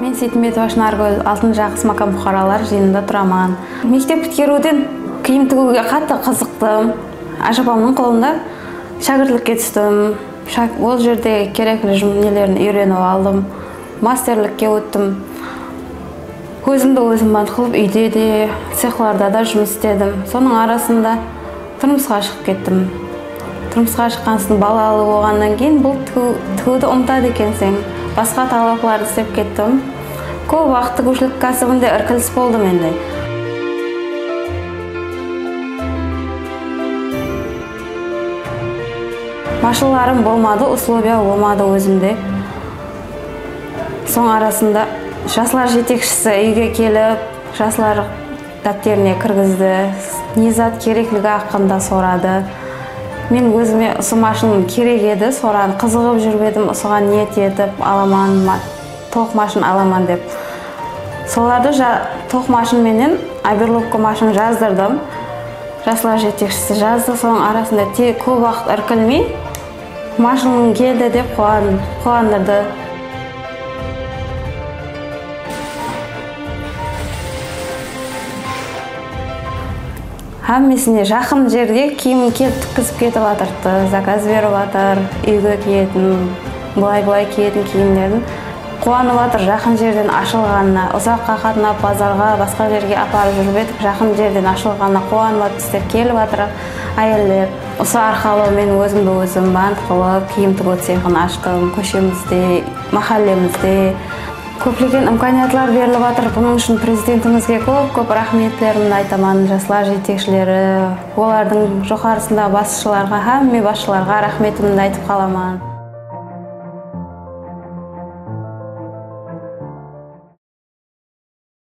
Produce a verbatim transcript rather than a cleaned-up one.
Men Seytmetova Shınargúl, Altın Jaǵıs mákan puqaralar jıyınında turaman. Mektep pitkeriwden kiyim tigiwge qattı qızıqtım. Ájapamnıń qolında shákirtlikke tústim. Shák-, ol jerde kerekli jum-, nelerin úyrenip aldım. Masterlikke óttim. Ózimdi ózim band qılıp, úyde de, cexlarda da jumıs istedim. Sonıń arasında turmısqa shıǵıp kettim. Turmısqa shıqqan soń, balalı bolǵannan keyin bul tigiw-, tigiwdi umıtadı ekenseń. Basqa talaplardı islep kettim. Kóp waqıt tigiwshilik kásibinde irkilis boldı mende. Mashınlarım bolmadı, usloviya bolmadı ózimde. Soń arasında jaslar jetekshisi úyge kelip, jaslar dápterine kirgizdi, ne zat kerekligi haqqında soradı. Men ózime usı mashın kerek edi, soradım, qızıǵıp júrip edim, usıǵan niyet etip alaman, ma-, toq mashın alaman dep. Solardı ja-, toq mashın menen oberlovka mashın jazdırdım. Jaslar jetekshisi jazdı, sonıń arasında te-, kóp waqıt irkilmey, mashınıń keldi dep quwan-, quwandırdı. Hámmesine jaqın jerge kiyimin kelip tikkizip ketip atırıptı, zakaz berip atır, úyge kiyetin, bılay-bılay kiyetin kiyimlerin. Quwanıp atır, jaqın jerden ashılǵanına, uzaqqa qatnap, bazarǵa, basqa jerge aparıp júrip edik, jaqın jerden ashılǵanına quwanıp atır, islep kelip atır áyeller. Usı arqalı men ózimdi ózim band qılıp, kiyim tigiw cexın ashtım, kóshemizde, máhállemizde. Kóplegen imkaniyatlar berilip atır. Bunıń ushın Prezidentimizge kóp-kóp raxmetlerimdi aytaman, jaslar jetekshileri, olardıń joqarısındaǵı basshılarǵa, hámme basshılarǵa raxmetimdi aytıp qalaman.